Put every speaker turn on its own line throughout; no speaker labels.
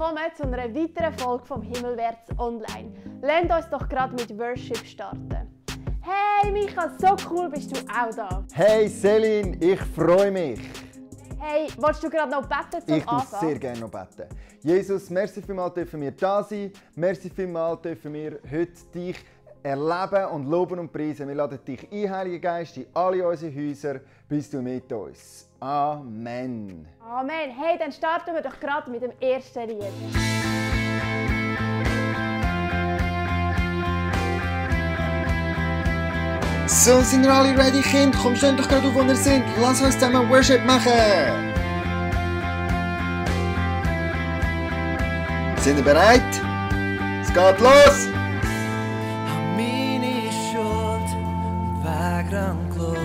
willkommen zu einer weiteren Folge vom Himmelwärts Online. Lasst uns doch gerade mit Worship starten. Hey Micha, so cool bist du auch da.
Hey Celine, ich freue mich.
Hey, willst du gerade noch beten zum Anfang?
Ich würde sehr gerne noch beten. Jesus, merci vielmals dürfen wir da sein. Merci vielmals dürfen wir heute dich erleben und loben und preisen. Wir laden dich ein, Heiliger Geist, in alle unsere Häuser. Bist du mit uns. Amen.
Amen. Hey, dann starten wir doch gerade mit dem ersten Lied.
So, sind wir alle ready, Kind? Komm, steht doch gerade auf, wo wir sind. Lass uns zusammen Worship machen. Sind ihr bereit? Es geht los!
Meine Schuld und Weg Glo.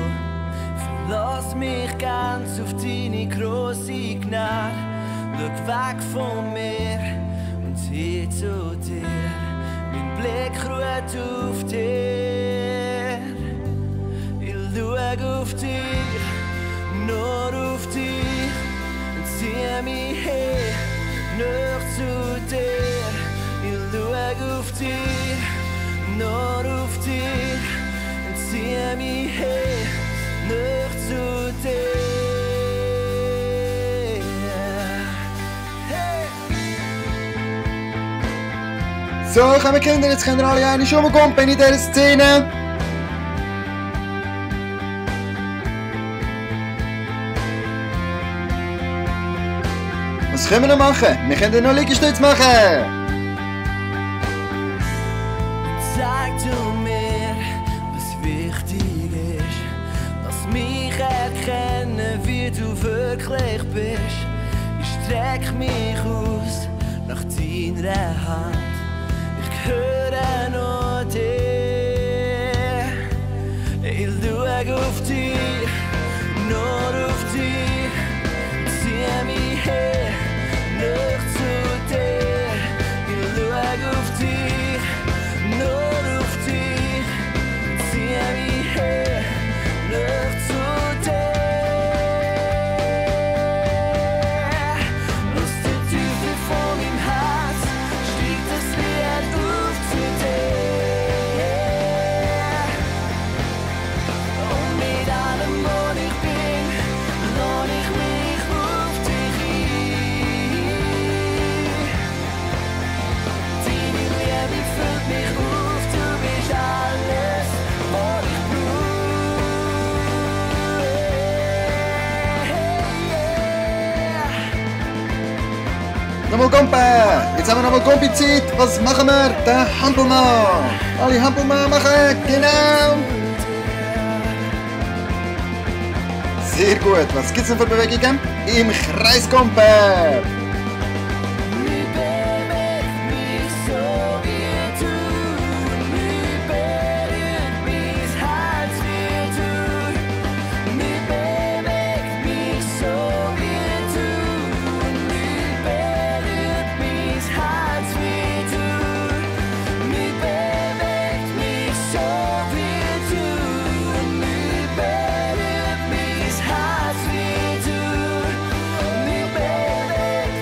Verlass mich ganz auf deine grosse Gnade. Schau weg von mir und hin zu dir. Mein Blick ruht auf dir. Ich schau auf dich, nur auf dich. Und zieh mich her, näher zu dir. Ich schau auf dich, nur auf dich. Und zieh mich her, näher zu dir.
So, kommen Kinder, jetzt können wir alle eine schon mal kommen in dieser Szene. Was können wir noch machen? Wir können noch Liegestütze machen.
Zeig du mir, was wichtig ist. Lass mich erkennen, wie du wirklich bist. Ich streck mich aus nach deiner Hand. Ich höre nur dir. Ich schau auf dich, nur auf dich. Zieh mich her, näher zu dir. Ich schau auf dich, nur auf dich. Zieh mich her, näher zu dir. Aus der Tiefe von meinem Herz steigt das Lied auf zu dir. Und mit allem, was ich bin, lade ich mich auf dich ein. Deine Liebe füllt mich auf, du bist alles, was ich brauche.
Nochmal Gompe! Jetzt haben wir nochmal Gompi-Zeit. Was machen wir? Der Hampelmann! Alle Hampelmann machen! Genau! Sehr gut. Was gibt es noch für Bewegungen? Im Kreis Gompe!
Mir bewegt mich so wie du. Mir berührt mein Herz wie du. Mir bewegt mich so wie du. Mir berührt mein Herz wie du. Mir bewegt mich so wie du. Mir berührt mein Herz wie du. Mir bewegt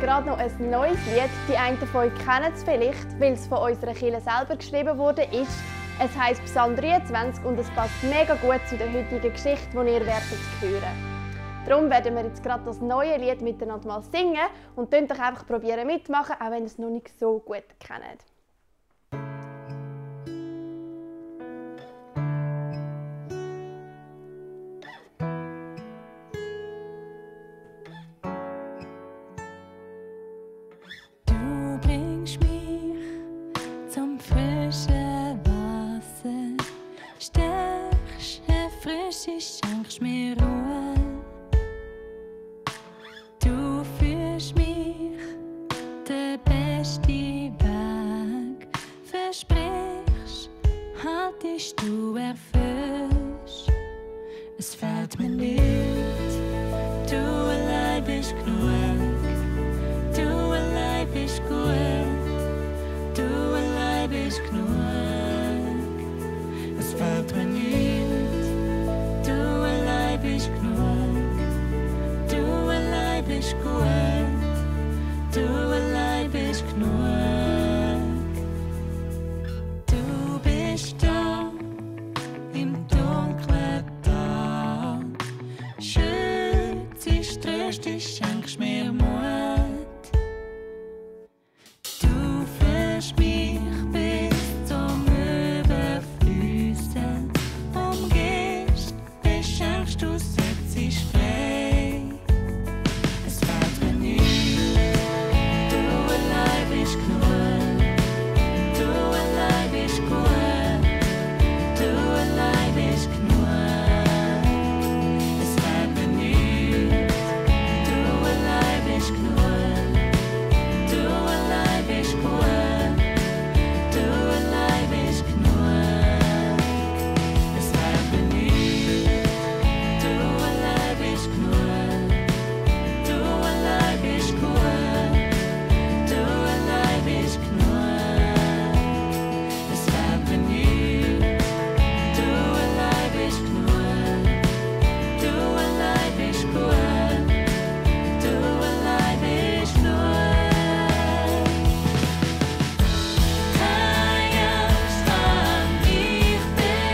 gerade noch ein neues Lied. Die einen von euch kennen es vielleicht, weil es von unserer Kirche selber geschrieben wurde. Es heisst Psalm 23 und es passt mega gut zu der heutigen Geschichte, die ihr werdet hören. Darum werden wir jetzt gerade das neue Lied miteinander mal singen und könnt euch einfach probieren mitmachen, auch wenn ihr es noch nicht so gut kennt.
Schenkst mir Ruhe. Du führst mich den besten Weg. Versprichst, haltest du erfüllst. Es fällt mir nicht, du allein bist genug. Du allein bist gut. Du allein bist genug. Es fällt mir nicht. Bist genug, du allein bist gut, du allein bist genug. Du bist da im dunklen Tal, schützt, tröstest, schenkst mir Mut. Du führst mich bis zum Überfließen, umgehst, beschenkst du setzt dich frei. Es fällt mir nicht, du allein bist genug, du allein bist gut, du allein bist genug. Es fällt mir nicht, du allein bist genug, du allein bist gut, du allein bist genug. Es fällt mir nicht. Du allein bist genug, du allein bist gut, du allein bist genug. Es fällt mir nicht, du allein bist genug, du allein bist gut, du allein bist genug. Keine Angst kann mich besiegen.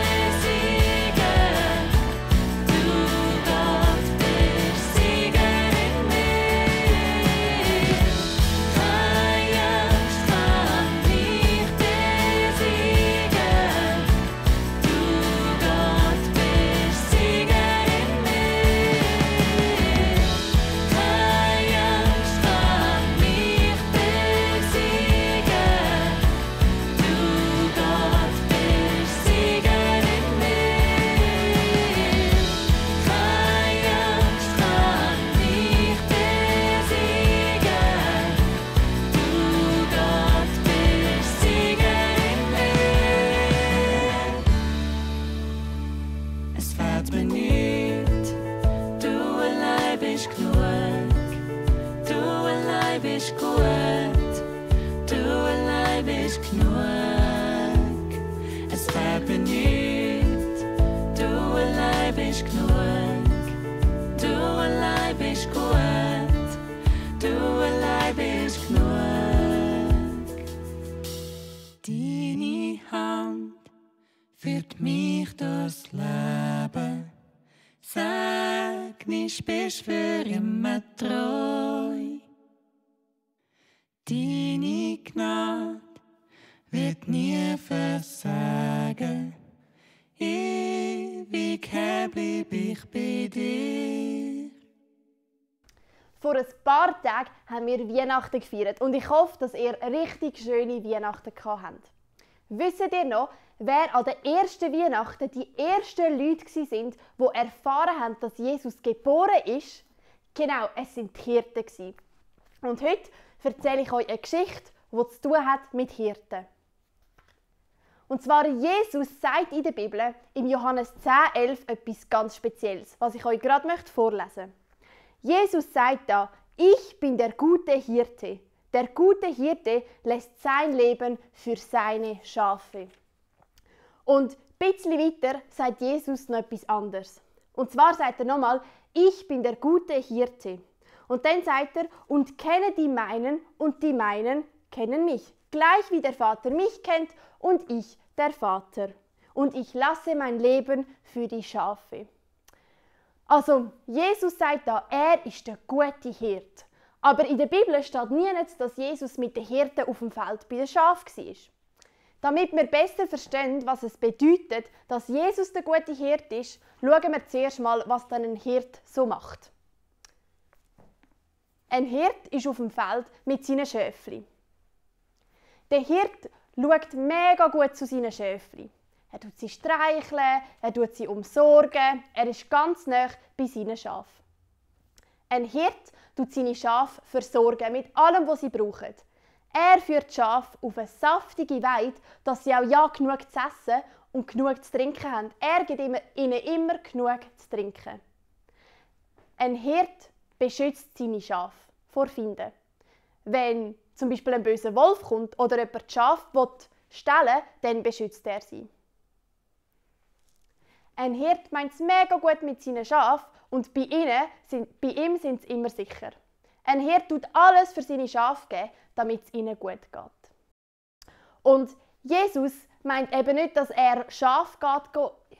Du Gott bist Sieger in mir. Keine Angst kann mich besiegen. Du Gott bist Sieger in mir. Keine Angst kann mich besiegen. Du Gott bist Sieger in mir. Keine Angst kann mich besiegen. Du Gott bist Sieger in mir. Es fällt mir nicht, du allein bist genug, du allein bist gut, du allein bist genug. Es fällt mir nicht, du allein bist genug, du allein bist gut, du allein bist genug. Deine Hand führt mich durchs Leben, sag nicht, bist für immer treu. Deine Gnade wird nie versagen, ewig bleib ich bei dir.
Vor ein paar Tagen haben wir Weihnachten gefeiert und ich hoffe, dass ihr richtig schöne Weihnachten gehabt habt. Wisst ihr noch, wer an der ersten Weihnachten die ersten Leute waren, die erfahren haben, dass Jesus geboren ist? Genau, es sind die Hirten. Und heute erzähle ich euch eine Geschichte, die zu tun hat mit Hirten. Und zwar, Jesus sagt in der Bibel, in Johannes 10,11 etwas ganz Spezielles, was ich euch gerade vorlesen möchte. Jesus sagt da, ich bin der gute Hirte. Der gute Hirte lässt sein Leben für seine Schafe. Und ein bisschen weiter sagt Jesus noch etwas anderes. Und zwar sagt er nochmal, ich bin der gute Hirte. Und dann sagt er, und kenne die meinen und die meinen kennen mich. Gleich wie der Vater mich kennt und ich der Vater. Und ich lasse mein Leben für die Schafe. Also, Jesus sagt da, er ist der gute Hirt. Aber in der Bibel steht nirgends, dass Jesus mit den Hirten auf dem Feld bei den Schafen war. Damit wir besser verstehen, was es bedeutet, dass Jesus der gute Hirt ist, schauen wir zuerst mal, was dann ein Hirt so macht. Ein Hirt ist auf dem Feld mit seinen Schäfchen. Der Hirt schaut mega gut zu seinen Schäfchen. Er tut sie streicheln, er tut sie umsorgen, er ist ganz nah bei seinen Schafen. Ein Hirt tut seine Schafe versorgen mit allem, was sie brauchen. Er führt die Schafe auf eine saftige Weide, dass sie auch ja genug zu essen und genug zu trinken haben. Er gibt ihnen immer genug zu trinken. Ein Hirt beschützt seine Schafe vor Feinden. Wenn zum Beispiel ein böser Wolf kommt oder jemand die Schafe stehlen will, dann beschützt er sie. Ein Hirt meint es mega gut mit seinen Schafen und bei ihm sind sie immer sicher. Ein Hirt tut alles für seine Schafe geben, damit es ihnen gut geht. Und Jesus meint eben nicht, dass er Schafe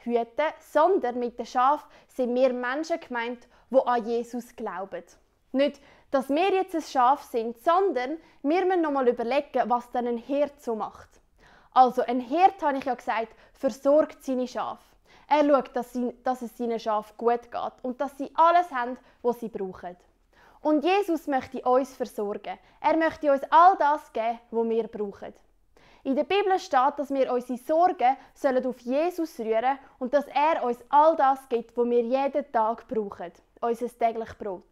hüten, sondern mit den Schafen sind wir Menschen gemeint, die an Jesus glauben. Nicht, dass wir jetzt ein Schaf sind, sondern wir müssen noch mal überlegen, was dann ein Hirt so macht. Also ein Hirt, habe ich ja gesagt, versorgt seine Schafe. Er schaut, dass es seinen Schafen gut geht und dass sie alles haben, was sie brauchen. Und Jesus möchte uns versorgen. Er möchte uns all das geben, was wir brauchen. In der Bibel steht, dass wir unsere Sorgen auf Jesus rühren und dass er uns all das gibt, was wir jeden Tag brauchen. Unser tägliches Brot.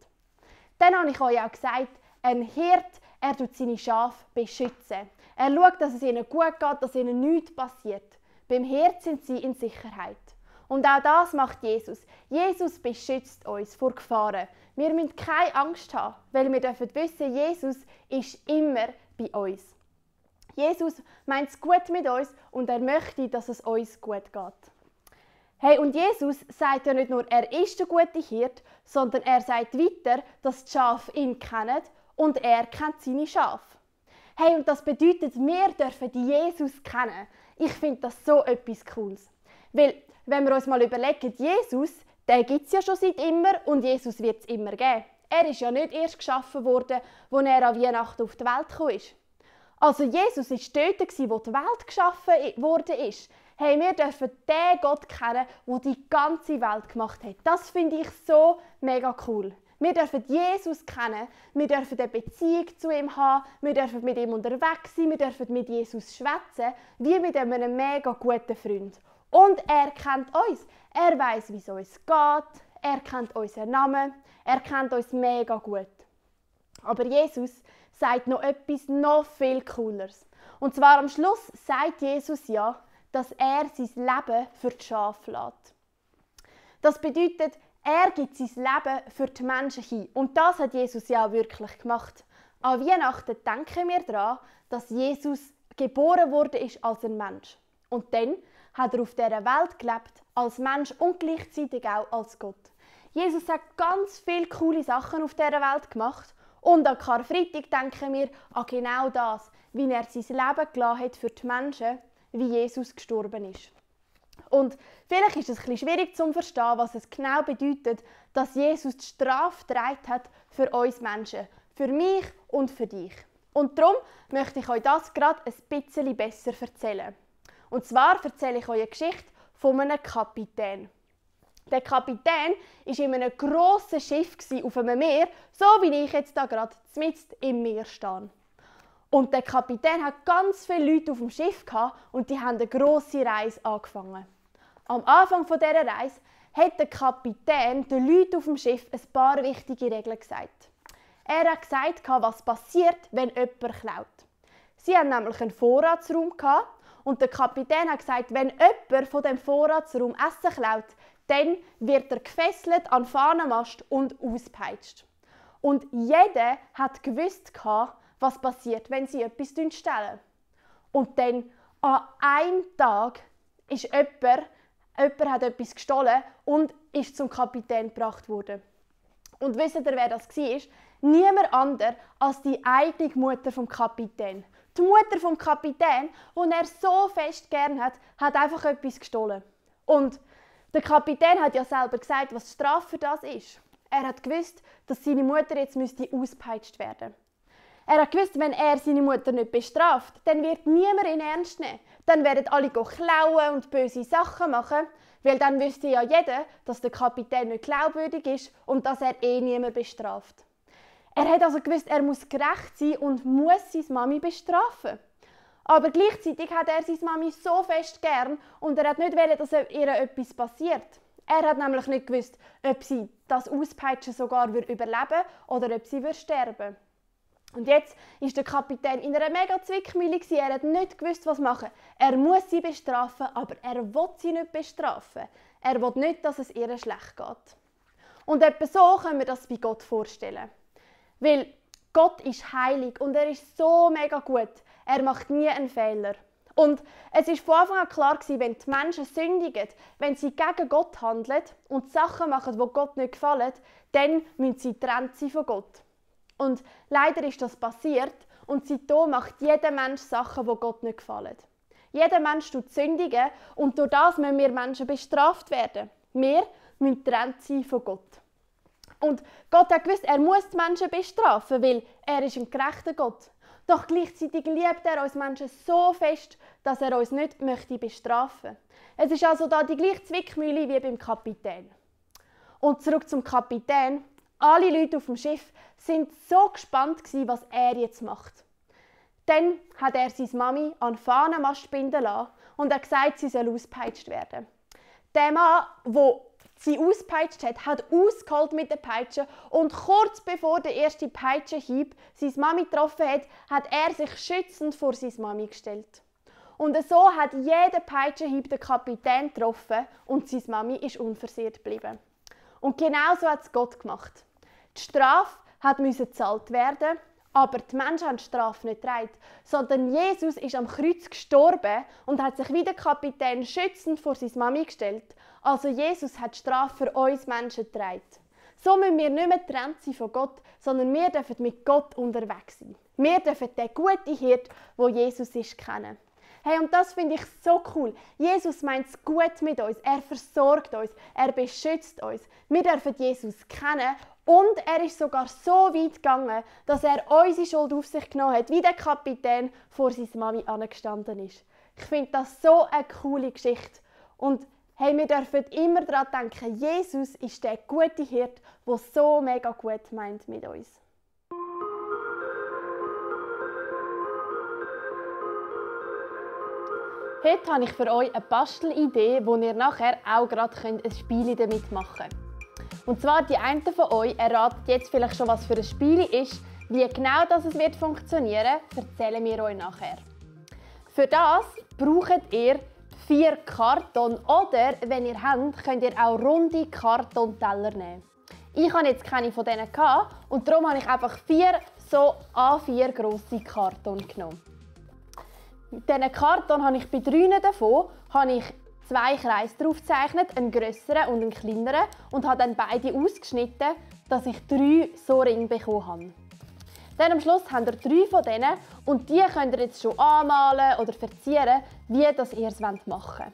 Dann habe ich euch auch gesagt, ein Hirt, er tut seine Schafe beschützen. Er schaut, dass es ihnen gut geht, dass ihnen nichts passiert. Beim Hirt sind sie in Sicherheit. Und auch das macht Jesus. Jesus beschützt uns vor Gefahren. Wir müssen keine Angst haben, weil wir dürfen wissen, Jesus ist immer bei uns. Jesus meint es gut mit uns und er möchte, dass es uns gut geht. Hey, und Jesus sagt ja nicht nur, er ist der gute Hirt, sondern er sagt weiter, dass die Schafe ihn kennen und er kennt seine Schafe. Hey, und das bedeutet, wir dürfen Jesus kennen. Ich finde das so etwas Cooles. Weil, wenn wir uns mal überlegen, Jesus, den gibt es ja schon seit immer und Jesus wird es immer geben. Er ist ja nicht erst geschaffen worden, als er an Weihnachten auf die Welt gekommen ist. Also Jesus war dort, wo die Welt geschaffen worden ist. Hey, wir dürfen den Gott kennen, der die ganze Welt gemacht hat. Das finde ich so mega cool. Wir dürfen Jesus kennen, wir dürfen eine Beziehung zu ihm haben, wir dürfen mit ihm unterwegs sein, wir dürfen mit Jesus schwätzen, wie mit einem mega guten Freund. Und er kennt uns. Er weiss, wie es uns geht, er kennt unseren Namen, er kennt uns mega gut. Aber Jesus sagt noch etwas noch viel Cooleres. Und zwar am Schluss sagt Jesus ja, dass er sein Leben für die Schafe lässt. Das bedeutet, er gibt sein Leben für die Menschen hin. Und das hat Jesus ja auch wirklich gemacht. An Weihnachten denken wir daran, dass Jesus geboren wurde als ein Mensch. Und dann hat er auf dieser Welt gelebt, als Mensch und gleichzeitig auch als Gott. Jesus hat ganz viele coole Sachen auf dieser Welt gemacht. Und an Karfreitag denken wir an genau das, wie er sein Leben gelassen hat für die Menschen, wie Jesus gestorben ist. Und vielleicht ist es ein bisschen schwierig zu verstehen, was es genau bedeutet, dass Jesus die Strafe getragen hat für uns Menschen, für mich und für dich. Und darum möchte ich euch das gerade ein bisschen besser erzählen. Und zwar erzähle ich euch eine Geschichte von einem Kapitän. Der Kapitän war in einem grossen Schiff auf einem Meer, so wie ich jetzt hier gerade mitten im Meer stehe. Und der Kapitän hat ganz viele Leute auf dem Schiff und die haben eine grosse Reise angefangen. Am Anfang dieser Reise hat der Kapitän den Leuten auf dem Schiff ein paar wichtige Regeln gesagt. Er hat gesagt, was passiert, wenn jemand klaut. Sie hatten nämlich einen Vorratsraum und der Kapitän hat gesagt, wenn jemand von dem Vorratsraum Essen klaut, dann wird er gefesselt an den Fahnenmast und ausgepeitscht. Und jeder hat gewusst, was passiert, wenn sie etwas stehlen. Und dann an einem Tag ist jemand hat etwas gestohlen und ist zum Kapitän gebracht worden. Und wisst ihr, wer das war? niemand anderes als die eigene Mutter vom Kapitän. Die Mutter vom Kapitän, die er so fest gern hat, hat einfach etwas gestohlen. Und der Kapitän hat ja selber gesagt, was die Strafe für das ist. Er hat gewusst, dass seine Mutter jetzt ausgepeitscht werden müsste. Er hat gewusst, wenn er seine Mutter nicht bestraft, dann wird niemand ihn ernst nehmen. Dann werden alle klauen und böse Sachen machen, weil dann wüsste ja jeder, dass der Kapitän nicht glaubwürdig ist und dass er niemand bestraft. Er hat also gewusst, er muss gerecht sein und muss seine Mami bestrafen. Aber gleichzeitig hat er seine Mami so fest gern und er hat nicht wollen, dass ihr etwas passiert. Er hat nämlich nicht gewusst, ob sie das Auspeitschen sogar überleben oder ob sie sterben. Und jetzt ist der Kapitän in einer mega Zwickmühle. Er hat nicht gewusst, was machen. Er muss sie bestrafen, aber er will sie nicht bestrafen. Er will nicht, dass es ihr schlecht geht. Und etwa so können wir das bei Gott vorstellen. Weil Gott ist heilig und er ist so mega gut. Er macht nie einen Fehler. Und es ist von Anfang an klar gewesen, wenn die Menschen sündigen, wenn sie gegen Gott handeln und Sachen machen, die Gott nicht gefallen, dann müssen sie getrennt sein von Gott. Und leider ist das passiert und seitdem macht jeder Mensch Sachen, die Gott nicht gefallen. Jeder Mensch tut sündigen und durch das müssen wir Menschen bestraft werden. Wir müssen getrennt sein von Gott. Und Gott hat gewusst, er muss die Menschen bestrafen, weil er ist ein gerechter Gott. Doch gleichzeitig liebt er uns Menschen so fest, dass er uns nicht bestrafen möchte. Es ist also da die gleiche Zwickmühle wie beim Kapitän. Und zurück zum Kapitän. Alle Leute auf dem Schiff sind so gespannt, was er jetzt macht. Dann hat er seine Mami an den Fahnenmast binden lassen und hat gesagt, sie soll ausgepeitscht werden. Der Mann, der sie ausgepeitscht hat, hat ausgeholt mit der Peitsche und kurz bevor der erste Peitschenhieb seine Mami getroffen hat, hat er sich schützend vor seine Mami gestellt. Und so hat jeder Peitschenhieb den Kapitän getroffen und seine Mami ist unversehrt geblieben. Und genau so hat es Gott gemacht. Die Strafe musste gezahlt werden, aber die Menschen haben die Strafe nicht getragen, sondern Jesus ist am Kreuz gestorben und hat sich wie der Kapitän schützend vor seine Mami gestellt. Also Jesus hat die Strafe für uns Menschen getragen. So müssen wir nicht mehr getrennt sein von Gott, sondern wir dürfen mit Gott unterwegs sein. Wir dürfen den guten Hirt, wo Jesus ist, kennen. Hey, und das finde ich so cool. Jesus meint es gut mit uns. Er versorgt uns. Er beschützt uns. Wir dürfen Jesus kennen. Und er ist sogar so weit gegangen, dass er unsere Schuld auf sich genommen hat, wie der Kapitän vor seiner Mami angestanden ist. Ich finde das so eine coole Geschichte. Und hey, wir dürfen immer daran denken, Jesus ist der gute Hirt, der so mega gut meint mit uns. Heute habe ich für euch eine Bastelidee, wo ihr nachher auch gerade ein Spiel damit machen könnt. Und zwar die einen von euch erraten jetzt vielleicht schon, was für ein Spiel ist. Wie genau das wird funktionieren, erzählen wir euch nachher. Für das braucht ihr 4 Karton oder, wenn ihr habt, könnt ihr auch runde Kartonteller nehmen. Ich hatte jetzt keine von denen und darum habe ich einfach 4 so A4 grosse Karton genommen. Mit diesen Karton habe ich bei 3 davon 2 Kreise drauf gezeichnet, einen grösseren und einen kleineren, und habe dann beide ausgeschnitten, dass ich 3 so Ringe bekommen habe. Dann am Schluss habt ihr 3 von denen und die könnt ihr jetzt schon anmalen oder verzieren, wie das ihr es machen wollt.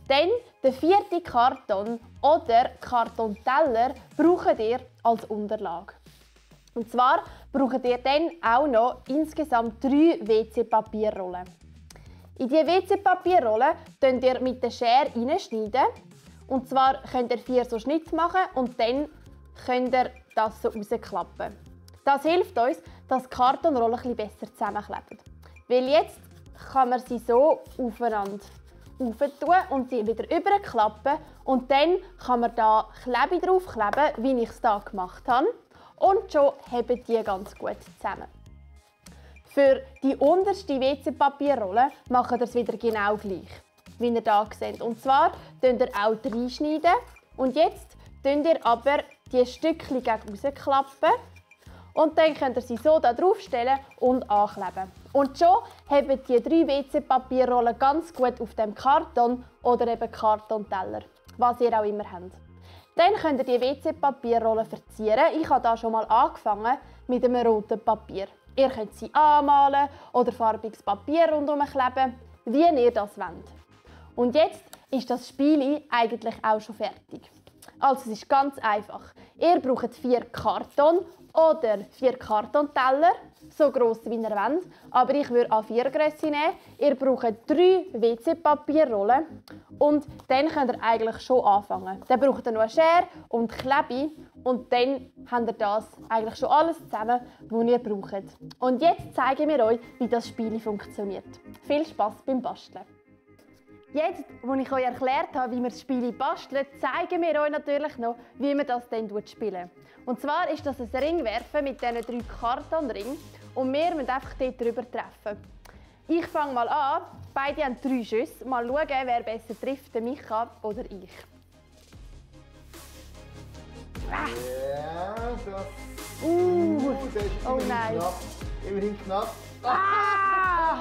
Dann den 4. Karton oder Kartonteller braucht ihr als Unterlage. Und zwar braucht ihr dann auch noch insgesamt 3 WC-Papierrollen. In diese WC-Papierrollen könnt ihr mit der Schere reinschneiden. Und zwar könnt ihr 4 so Schnitte machen und dann könnt ihr das so rausklappen. Das hilft uns, dass die Kartonrollen ein bisschen besser zusammenkleben. Weil jetzt kann man sie so aufeinander tun und sie wieder überklappen. Und dann kann man da Klebe draufkleben, wie ich es hier gemacht habe. Und schon heben die ganz gut zusammen. Für die unterste WC-Papierrolle macht ihr es wieder genau gleich, wie ihr hier seht. Und zwar könnt ihr auch reinschneiden. Und jetzt könnt ihr aber die Stückchen gegen rausklappen. Und dann könnt ihr sie so da draufstellen und ankleben. Und schon haben die 3 WC-Papierrollen ganz gut auf dem Karton oder eben Kartonteller, was ihr auch immer habt. Dann könnt ihr die WC-Papierrolle verzieren. Ich habe da schon mal angefangen mit einem roten Papier. Ihr könnt sie anmalen oder farbiges Papier rundherum kleben, wie ihr das wollt. Und jetzt ist das Spiel eigentlich auch schon fertig. Also es ist ganz einfach. Ihr braucht 4 Karton oder 4 Kartonteller, so gross wie ihr wollt. Aber ich würde A4 Grösse nehmen. Ihr braucht 3 WC-Papierrollen und dann könnt ihr eigentlich schon anfangen. Dann braucht ihr noch eine Schere und Klebe und dann habt ihr das eigentlich schon alles zusammen, was ihr braucht. Und jetzt zeigen wir euch, wie das Spiel funktioniert. Viel Spass beim Basteln! Jetzt, als ich euch erklärt habe, wie wir das Spiel basteln, zeigen wir euch natürlich noch, wie wir das dann spielen. Und zwar ist das ein Ringwerfen mit diesen 3 Kartonringen und wir müssen einfach dort drüber treffen. Ich fange mal an. Beide haben 3 Schüsse. Mal schauen, wer besser trifft, der Micha oder ich.
Ja, das...
Das ist
oh
nein.
Knapp. Immerhin knapp.
Ah!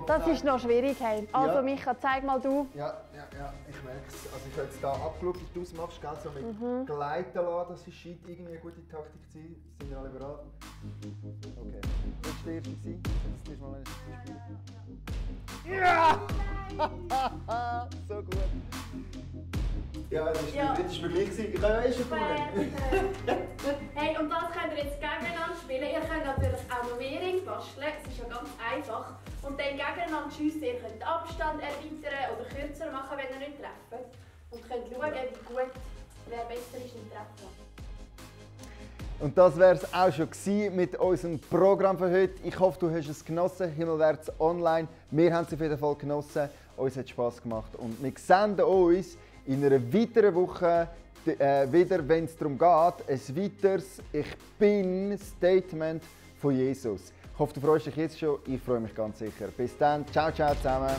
Das
Voll
ist noch schwierig. Also
Ja.
Micha, zeig mal du.
Ja, ich merke es. Also ich habe jetzt hier abgeschaut, wie du es machst, gell? So mit Gleiten lassen, das scheint irgendwie eine gute Taktik zu sein. Sind wir alle bereit? Okay. Das war der erste. Jetzt ist mal ein Ja! So gut. Ja, das war mir gleich. Ich habe ja schon gewonnen.
Hey, und das könnt ihr jetzt gegeneinander spielen. Ihr könnt natürlich auch noch mehr Ringe basteln. Es ist ja ganz einfach. Und dann gegeneinander schiessen. Ihr könnt den Abstand erweitern oder kürzer machen, wenn ihr nicht trefft. Und könnt schauen, wie gut wer besser ist im Treffen.
Und das wäre es auch schon mit unserem Programm für heute. Ich hoffe, du hast es genossen. Himmelwärts online. Wir haben es auf jeden Fall genossen. Uns hat es Spass gemacht. Und wir sehen uns in einer weiteren Woche wieder, wenn es darum geht, ein weiteres «Ich bin» Statement von Jesus. Ich hoffe, du freust dich jetzt schon. Ich freue mich ganz sicher. Bis dann. Ciao, ciao zusammen.